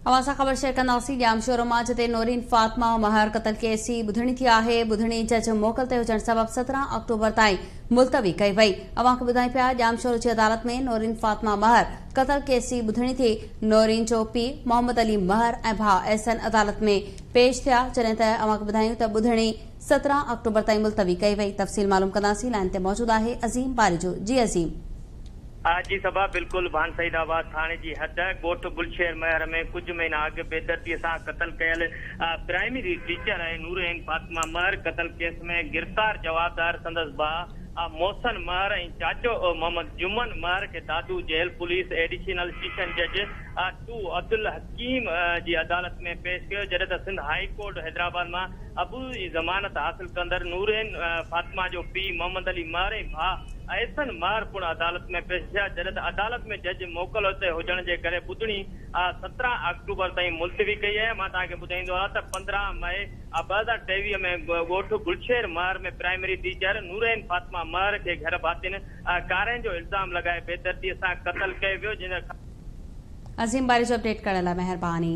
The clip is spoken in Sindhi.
اوهان سان خبر شيئر ڪنداسين ڄامشورو مان، جتي نورين فاطمه مهر قتل ڪيس جي ٻڌڻي ٿي آهي. ٻڌڻي جج موڪل تي هجڻ سبب 17 آڪٽوبر تائين ملتوي ڪئي وئي. اوهان کي ٻڌايون پيا ڄامشورو جي عدالت ۾ نورين فاطمه مهر قتل ڪيس جي ٻڌڻي ٿي. نورين جو پيء محمد علي مهر ۽ ڀاء احسن عدالت ۾ پيش ٿيا، جڏهن ته اوهان کي ٻڌايون ته ٻڌڻي 17 آڪٽوبر تائين ملتوي ڪئي وئي. تفصيل معلوم ڪنداسين، لائين تي موجود آهي عظيم باريجو. جي عظيم. جي صبا بلڪل ڀان سعيد آباد ٿاڻي جي حد ڳوٺ گلشير مهر ۾ ڪجهه مهينا اڳ بيدردي سان قتل ڪيل پرائمري ٽيچر نورعين فاطمه مهر قتل ڪيس ۾ گرفتار جوابدار سندس ڀاء محسن مهر ۽ چاچو محمد جمن مهر کي Dadu jail police additional session جج 2 عبدالحڪيم جي عدالت ۾ پيش ڪيو، جڏهن ته سنڌ هائي ڪورٽ حيدرآباد مان عبوري ضمانت حاصل ڪندڙ نورعين فاطمه جو پيء محمد علي مهر ۽ ڀاء احسن مهر پڻ عدالت ۾ پيش ٿيا، جڏهن ته عدالت ۾ جج موڪل تي هجڻ جي ڪري ٻڌڻي 17 آڪٽوبر تائين ملتوي ڪئي آهي. مان توهان کي ٻڌائيندو هلان ته 15 مئي 2023 ۾ ڳوٺ گلشير مهر ۾ پرائمري ٽيچر نورعين فاطمه مهر کي گهر ڀاتين ڪارنهن جو الزام لڳائي بيدردي سان قتل ڪيو ويو، جنهن عظيم باريجو اپڊيٽ ڪرڻ لاء مهرباني.